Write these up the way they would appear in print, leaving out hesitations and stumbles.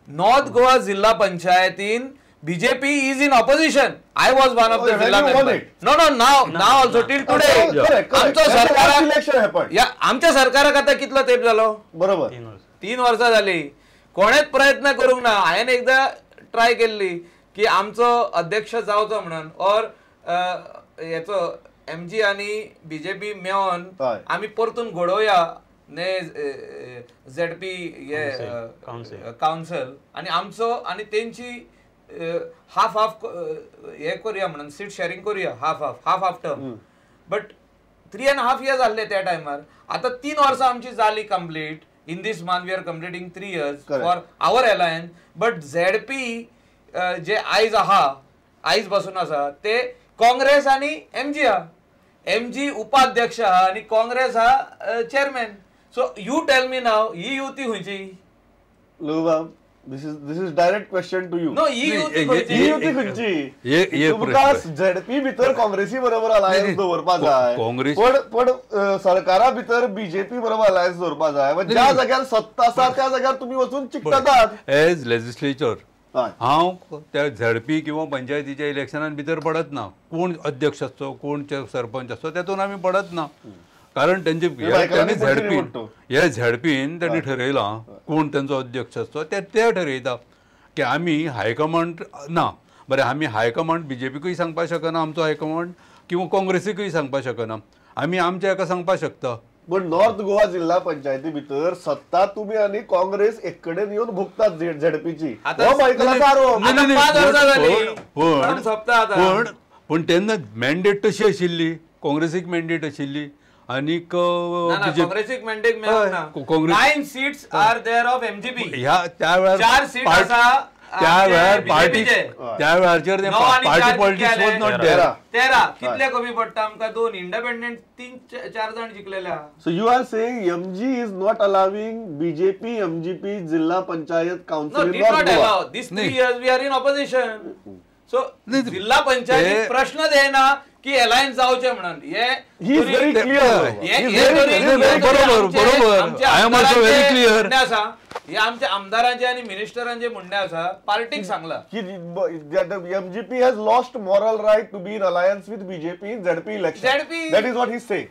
North Goa जिल्हा पंचायतीन BJP is in opposition. I was one of the zilla member. No no, now now also till today. आमचो सरकाराक, आमच्या सरकाराक आतां कितलो तेंप जालो? बरोबर, 3 वर्सां जाली. कोणेच प्रयत्न करूंक ना. हांवें एकदां ट्राय केल्ली की आमचो अध्यक्ष जावचो म्हणून, ऑर हेचो एमजी आनी बीजेपी मेळोन आमी परतून घडोवया ने झेडपी हे कावन्सिल, आनी आमचो आनी तेंची हाफ हाफ हे करूया म्हणून, सीट शेअरिंग करूया, half half half half term. But 3.5 years जाल्ले त्या टायमार. आतां 3 वर्सां आमची जाली complete. In this month we are completing 3 years for our alliance. But ZP जे आयज आहा, आयज बसून आसा ते काँग्रेस आनी एमजी आहा. एमजी उपाध्यक्ष आहा आनी काँग्रेस आहा chairman. So you tell me now, ही युती खंयची? This is direct question to you. No, ही युती खंयची? तुमकां झेडपी भितर काँग्रेसी बरोबर अलायन्स दवरपा जाय, पण सरकारा भितर बीजेपी बरोबर अलायन्स दवरपा जाय. ज्या जाग्यार सत्ता आसा त्या जाग्यार तुमी वचून चिकटतात. एज लेजिस्लेचर हांव त्या झेडपी किंवा पंचायतीच्या इलेक्शनान भितर पडत ना. कोण अध्यक्ष आसचो, कोण सरपंच आसचो, तेतून आमी पडत ना. कारण तेंचे झेडपी, हे झेडपीन त्यांनी ठरयलां कोण तेंचो अध्यक्ष आसचो ते ठरयता की आमी हायकमांड ना. बरें, आमी हायकमांड बीजेपीकूय सांगपाक शकना आमचो हायकमांड, किंवा काँग्रेसीकूय सांगपाक शकना. आमी आमच्या हेका सांगपाक शकता. पण नॉर्थ गोवा जिल्हा पंचायती भितर सत्ता तुमी आनी काँग्रेस एक कडेन येवन भोगतात झेडपीची. पण तेन्ना मॅन्डेट तशी आशिल्ली, काँग्रेसीक मॅन्डेट आशिल्ली आणि काँग्रेसीक मॅन्डेट मेळना. 9 seats are there of MGP. ह्या त्या वेळार 4 सीट आसा, त्या वेळार पार्टी, त्या वेळाचेर party politics was not there. 13 कितले कमी पडटा आमकां? 2 इंडिपेंडंट, 3-4 जाण जिखलेले. So you are saying MG is not allowing BJP MGP Zilla Panchayat council? No, not allow. This 3 years we are in opposition. So जिल्हा पंचायत प्रश्न येना की अलायन्स जावचे म्हणून. हे बरोबर, I am also very clear. आसा हे आमच्या आमदारांचे आणि मिनिस्टरांचे म्हणणे आसा, पार्टीक सांगला की MGP has lost moral right to be in alliance with BJP in ZP election. That is what he say.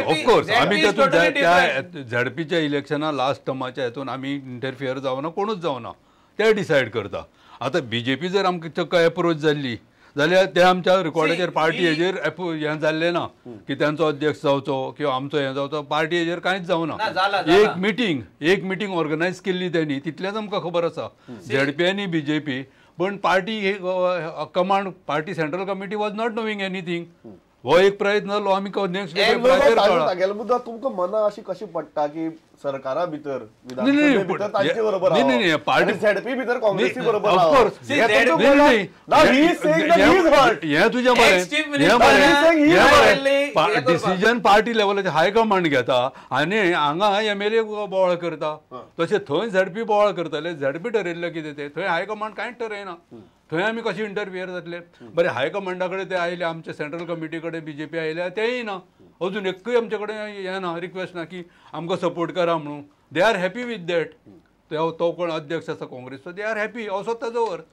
Of course आमी त्या झेडपीच्या इलेक्शना लास्ट टर्माच्या हेतून आमी इंटरफियर जावना, कोणूच जावना, ते डिसायड करता. आतां बीजेपी जर आमकां चक्क एप्रोच जाल्ली जाल्यार ते आमच्या रिकॉर्डाचेर पार्टी हेजेर हें जाल्लें ना की तांचो अध्यक्ष जावचो किंवा आमचो हें जावचो, पार्टी हेजेर कांयच जावना. एक मिटींग ऑर्गनायज केल्ली तेणी, तितलेंच आमकां खबर आसा, झेडपी आनी बीजेपी. पण party command, party central committee was not knowing anything. हो एक प्रयत्न जालो. आमी नेक्स्ट तागेलो मुद्दो तुमकां मना अशी कशी पडटा की सरकारा भितर झेडपी भितर काँग्रेसी बरोबर? हें तुजें बरें, डिसिजन पार्टी लेवलाचेर हायकमांड घेता आनी हांगा एमएलए बोवाळ करता. तशें थंय झेडपी बोवाळ करतले, झेडपी ठरयल्लें कितें तें, थंय हायकमांड कांयच ठरयना. थंय आमी कशें इंटरफियर जातले? बरें, हायकमांडा कडेन ते आयले, आमच्या सेंट्रल कमिटी कडेन बीजेपी आयल्या, तेंय ना अजून एकूय आमचे कडेन हें ना, रिक्वेस्ट ना की आमकां सपोर्ट करा म्हणून. They are happy with that. तो कोण अध्यक्ष आसा काँग्रेसचो, they are happy, असो ताजो अर्थ.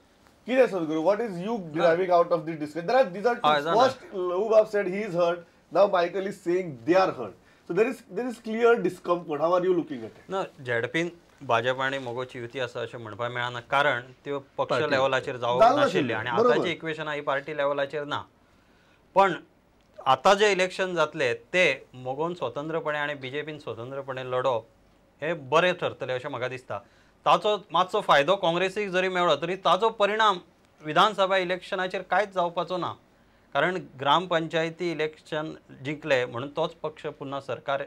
कितें Sadguru, what is you deriving out of this discussion? There are these are two. First Lubab said he is hurt, now Michael is saying they are hurt. So there is clear discomfort. How are you looking at it? ना, झेडपीन भाजप आनी मगोची युती आसा अशें म्हणपाक मेळना, कारण त्यो पक्ष लेवलाचेर जावंक नाशिल्ली आनी आतांची इक्वेशन ही पार्टी लेवलाचेर ना. पण आतां जे इलेक्शन जातले ते मगोन स्वतंत्रपणे आनी बीजेपीन स्वतंत्रपणे लढोवप हे बरें ठरतलें अशें म्हाका दिसता. ताचो मातसो फायदो काँग्रेसीक जरी मेळ्ळो तरी ताचो परिणाम विधानसभा इलेक्शनाचेर कांयच जावपाचो ना, कारण ग्रामपंचायती इलेक्शन जिंकले म्हणून तोच पक्ष पुन्हा सरकार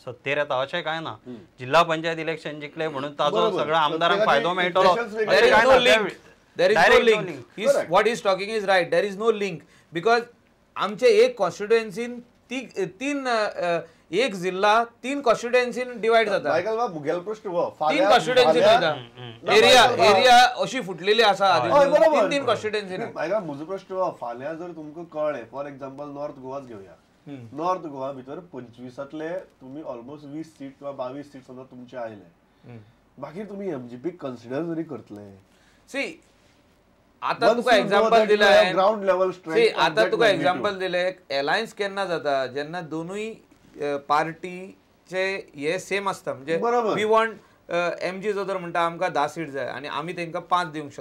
सत्तेर येता अशें कांय ना. जिल्हा पंचायत इलेक्शन जिंकले म्हणून ताचो सगळ्या आमदारांक फायदो मेळटलो. There is no link. What he is talking is right. There is no link because आमचे एक कॉन्स्टिट्युएन्सीन तीन एक जिल्हा 3 कॉन्स्टिट्युएन्सीन डिवाइड जाता. मायकल बाब, मुगेलो प्रश्न हो, 3 कॉन्स्टिट्युएन्सी वयता, एरिया एरिया अशी फुटलेली आसा, 3 कॉन्स्टिट्युएन्सी. मायकल, म्हजो प्रश्न हो, फाल्यां जर तुमकां कळ्ळें, फॉर एक्झाम्पल नॉर्थ गोवाच घेवया, नॉर्थ गोवा भितर 25 तुम्ही ऑलमोस्ट 20 सीट किंवा 22 सीट समजा तुमचे आयले, मागीर तुमी एमजीपी कन्सिडर जरी करतले. सी आता तुका एग्जाम्पल दिलें ग्राउंड लेवल स्ट्रेंथ. आता तुका एग्जाम्पल दिलें अलायन्स केन्ना जाता जेन्ना दोनूय पार्टीचे हे सेम आसता. म्हणजे we want MG जो तर म्हणटा आमकां 10 सीट जाय आनी आमी तांकां 5 दिवंक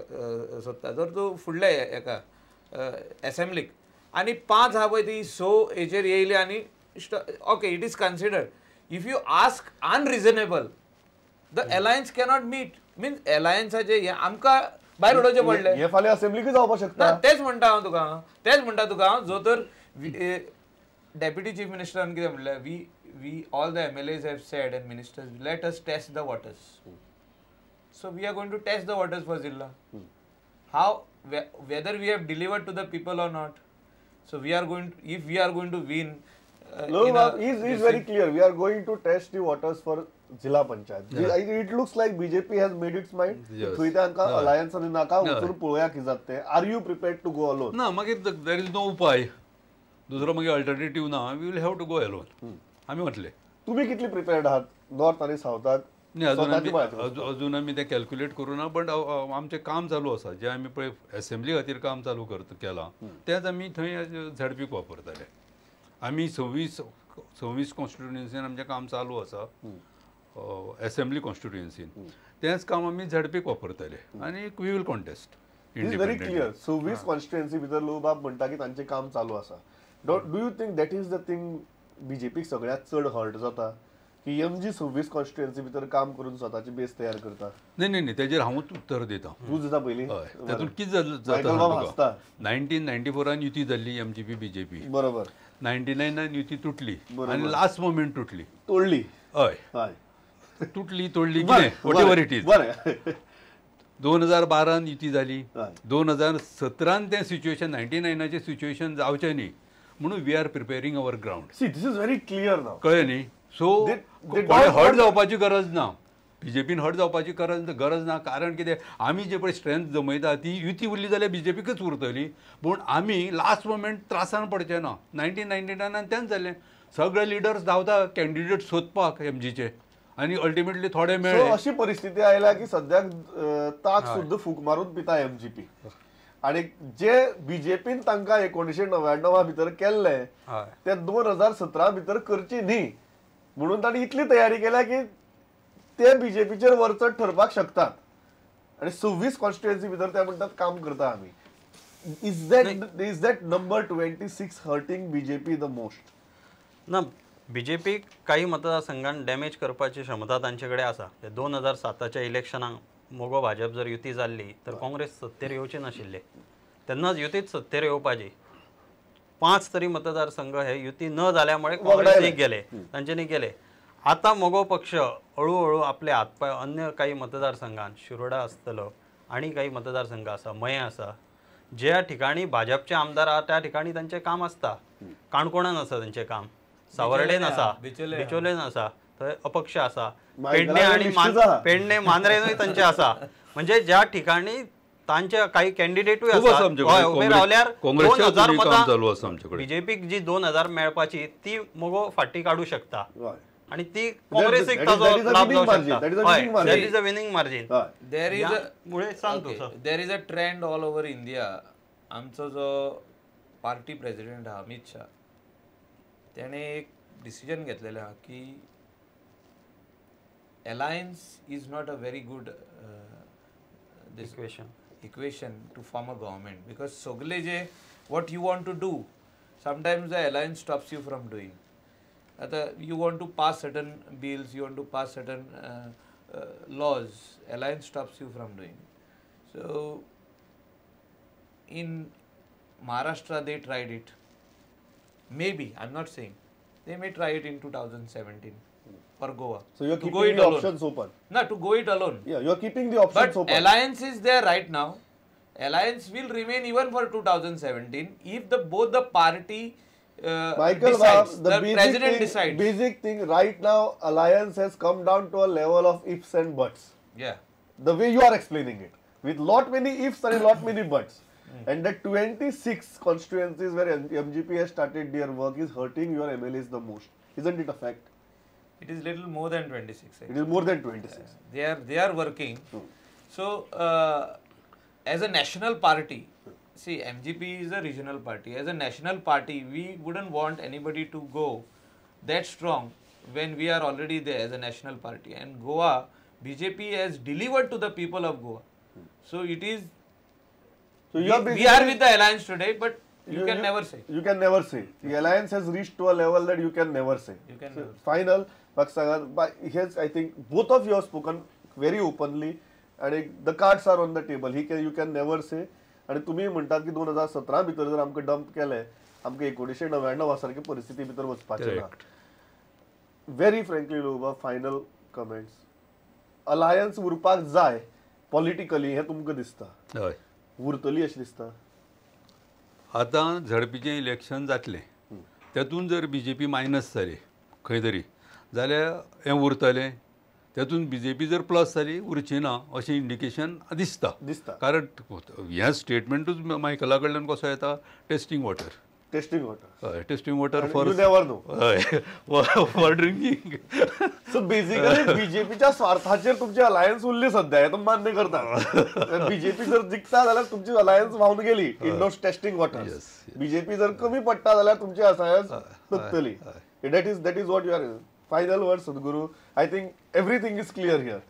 सोदता जर तूं फुडले हेका एसेंब्लीक आनी 5 आहा पळय ती 6 हेचेर येयली आनी okay it is considered. If you ask unreasonable the alliance cannot meet. Means अलायन्साचे हे आमकां भायर उडोवचें पडलें. हे फाल्यां असेंब्लीकूय जावपाक शकता. तेच म्हणटा हांव तुका, तेच म्हणटा तुका हांव. जो तर डेप्युटी चीफ मिनिस्टरान कितें म्हणलें, we all the MLAs have said and ministers, let us test the waters. So we are going to test the waters for Zilla. How, whether we have delivered to the people or not. So we are going to, if we are going to win. No, he's very clear. We are going to test the waters for Zilla Panchayat. Yeah. It looks like BJP has made its mind. Yes. Alliance ani naka uchur poloya ki jatte. Are you prepared to go alone? No, magir there is no upay. Dusro magir alternative na. We will have to go alone. आमी म्हटले तुम्ही कितली prepared आहात north आनी सावथाक? अजून आमी ते कॅल्क्युलेट करूं ना, बट आमचें काम चालू आसा. जें आमी पळय एसेंब्ली खातीर काम चालू केलां तेंच आमी थंय झेडपीक वापरताले. आमी 26 कॉन्स्टिट्युएन्सीन आमचें काम चालू आसा, एसेंब्ली कॉन्स्टिट्युएन्सीन तेंच काम आमी झेडपीक वापरताले आनी we will contest. Is very clear. 26 constituency भितर लोबाब म्हणटा की तांचें काम चालू आसा. Do you think that is the thing बीजेपीक सगळ्यांत चड हर्ट जाता की एमजी 26 कॉन्स्टिट्युएन्सी भितर काम करून स्वताची बेस तयार करता? न्ही न्ही न्ही, तेजेर हांवूच उत्तर दिता. तूं दिता पयलीं? हय. तातूंत कितें जाता, 1994 युती जाल्ली एमजीपी बीजेपी, बरोबर. 99 युती तुटली आनी लास्ट मोमेंट तुटली, तोडली. हय हय, तुटली तोडली कितें what ever it is. 2012 युती जाली, 2017 तें सिच्युएशन 99 सिच्युएशन जावचें न्ही म्हणून we are preparing our ground. See this is very clear now. कळ्ळें न्ही? सो कोणें हर्ट जावपाची गरज ना, बीजेपीन हर्ट जावपाची गरज ना. कारण कितें, आमी जे पळय स्ट्रेंथ जमयता ती युती उरली जाल्यार बीजेपीकच उरतली, पूण आमी लास्ट मोमेंट त्रासान पडचे ना. 1999 तेंच जालें, सगळे लिडर्स धांवता कॅन्डिडेट सोदपाक एमजीचे आनी अल्टिमेटली थोडे मेळ्ळे. अशी परिस्थिती आयल्या की सद्याक ताक सुद्दां फूक मारून पिता एमजीपी. आनी जे बीजेपीन तांकां 1999 भितर केल्ले ते 2017 भितर करची न्ही म्हणून तांणी इतली तयारी केल्या की ते बीजेपीचेर वरचड ठरपाक शकतात. आनी 26 कॉन्स्टिट्युएन्सी भितर ते म्हणटात काम करता आमी. Is that number 26 hurting BJP the most? ना, बीजेपीक काही मतदारसंघान डॅमेज करपाची क्षमता तांचे कडेन आसा. 2007च्या इलेक्शनाक मोगो भाजप जर युती जाल्ली तर काँग्रेस सत्तेर येवचे नाशिल्ले, तेन्नाच युतीच सत्तेर येवपाची. 5 तरी मतदारसंघ हे युती न जाल्यामुळे काँग्रेसीक गेले, तांच्यांनी गेले. आतां मोगो पक्ष हळूहळू आपले हातपाय अन्य काही मतदारसंघान, शिरोडा आसतलो आनी काही मतदारसंघ आसा, मयें आसा, ज्या ठिकाणी भाजपचे आमदार आहा त्या ठिकाणी तांचें काम आसता. काणकोणान आसा तांचें काम, सावर्डेन आसा, बिचोलेन आसा, थंय अपक्ष आसा, पेडणे आनी पेडणे मांद्रेनूय तांचे आसा. म्हणजे ज्या ठिकाणी तांचे काही कॅन्डिडेटूय आसा उबे रावल्यार 2000 मतां बीजेपीक जी 2000 मेळपाची ती मोगो फाटी काडू शकता आनी ती काँग्रेसीक ताजो लाभ जावंक शकता. That is a winning margin. There is a trend all over India. आमचो जो पार्टी प्रेसिडेंट आहा अमित शाह, तेणें एक डिसिजन घेतलेलें आहा की alliance is not a very good this equation to form a government, because sogle je what you want to do, sometimes the alliance stops you from doing. Ata you want to pass certain bills, you want to pass certain laws, alliance stops you from doing. So in Maharashtra they tried it, maybe, I'm not saying, they may try it in 2017 for Goa. So you're keeping the options open. No, to go it alone. Yeah, you're keeping the options open. But alliance is there right now. Alliance will remain even for 2017 if the both the party Michael, decides, the president decides. Basic thing right now, alliance has come down to a level of ifs and buts. Yeah. The way you are explaining it, with lot many ifs and lot many buts. And the 26 constituencies where MGP has started their work is hurting your MLAs the most. Isn't it a fact? It is little more than 26. It is more than 26. They are working. So as a national party, see, MGP is a regional party. As a national party, we wouldn't want anybody to go that strong when we are already there as a national party. And Goa, BJP has delivered to the people of Goa. So it is, so we are with the alliance today, but you can never say. You can never say. The alliance has reached to a level that you can never say. You can never say. Final, here's, I think both of you have spoken very openly and the cards are on the table. You can never say. आणि तुम्ही म्हणतात की 2017 भितर जर आमकां dump केले आमकां 1999 सारकी परिस्थिती भितर वचपाचें ना. व्हेरी फ्रँकली लोबा, फायनल कमेंट्स. अलायन्स उरपाक जाय पॉलिटिकली हें तुमकां दिसता, उरतली अशें दिसता? आतां झडपीचें इलेक्शन जातलें, तेतून जर बीजेपी मायनस जाली खंय तरी जाल्यार हें उरतलें, तेतून बीजेपी जर प्लस जाली उरची ना अशें इंडिकेशन दिसता दिसता. कारण हें स्टेटमेंटूच मायकला कडल्यान कसो येता, testing water. Testing water. हय, testing water for you never know, हय, फॉर ड्रिंकींग. सो बेसिकली बीजेपीच्या स्वार्थाचेर तुमची अलायन्स उरली सध्या, हें तुमी मान्य करता. बीजेपी जर जिखता जाल्यार तुमची अलायन्स व्हांवन गेली in those testing water. BJP जर कमी पडटा जाल्यार तुमची अलायन्स उरतली. That is what you are. Final word Sadguru, I think everything is clear here.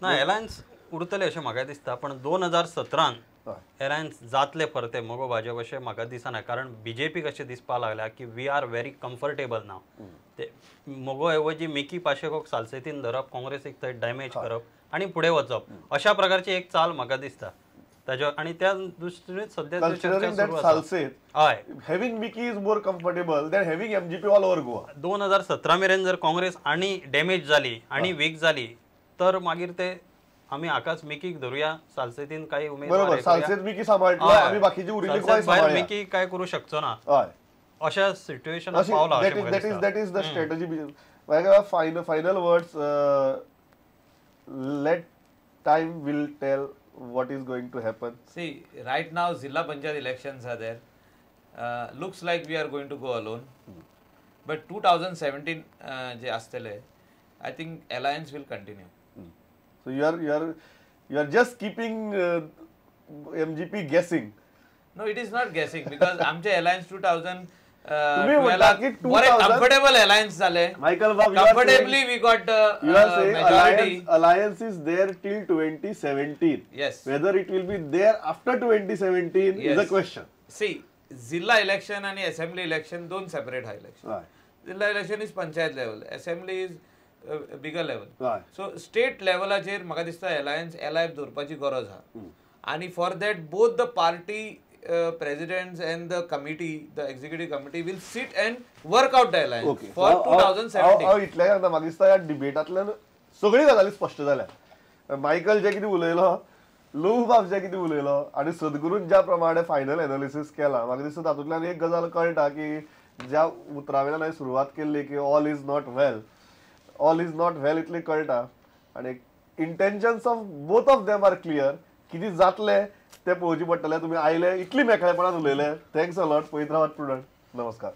ना, अलायन्स उरतले अशें म्हाका दिसता, पण 2017 अलायन्स जातले परते मगो भाजप अशें म्हाका दिसना. कारण बीजेपी कशें दिसपाक लागल्या की we are very comfortable now. ते मगो ऐवजी मिकी पाशेकोक सालसेतीन धरप, काँग्रेसीक थंय डॅमेज करप आनी फुडें वचप, अशा प्रकारची एक चाल म्हाका दिसता ताज्या. आनी त्या दृश्टीन सध्या हय, having Mickey is more comfortable than having MGP all over Goa. 2017 मेरेन जर काँग्रेस आनी डॅमेज जाली आनी वीक जाली तर मागीर ते आमी हाकाच मिकीक धरुया, सालसेतीन काही उमेदवार, सालसेत मिकी सांबाळटलो, आमी बाकीची उरिल्ली गोंय सांबाळया, मिकी काय करू शकचो ना, हय, अशा सिच्युएशनात पावला. That is the strategy. Final words, let time will tell what is going to happen. See, right now Zilla Panchayat elections are there. Looks like we are going to go alone. But 2017 जे आसतले, I think alliance will continue. So you are just keeping MGP guessing. No, it is not guessing because आमचे alliance 2000 बरे comfortable alliance झाले. Michael Bob, comfortably we got majority. Alliance is there till 2017. Yes. Whether it will be there after 2017 is a question. See, जिल्हा election आणि assembly election दोन separate हा election. Zilla election is panchayat level, assembly is bigger level. So state लेवलाचेर म्हाका दिसता alliance एलायव दवरपाची गरज आहा. आनी for that both the party presidents and the committee, the executive committee will sit and work out the alliance. Okay. For 2017. हांव इतलें सांगता, म्हाका दिसता ह्या डिबेटांतल्यान सगळी गजाली स्पश्ट जाल्या. मायकल जे कितें उलयलो, लोहबाब जे कितें उलयलो आनी सदगुरून ज्या प्रमाणे फायनल एनालिसीस केला, म्हाका दिसता तातूंतल्यान एक गजाल कळटा की ज्या उतरां वयल्यान हांवें सुरवात केल्ली की all is not well, all is not well इतलें कळटा. आनी intentions of both of them are clear. कितें जातलें ते पळोवचें पडटलें. तुमी आयले, इतली मेकळेपणान उलयले, thanks a lot. पळयत रावात प्रुडंट. नमस्कार.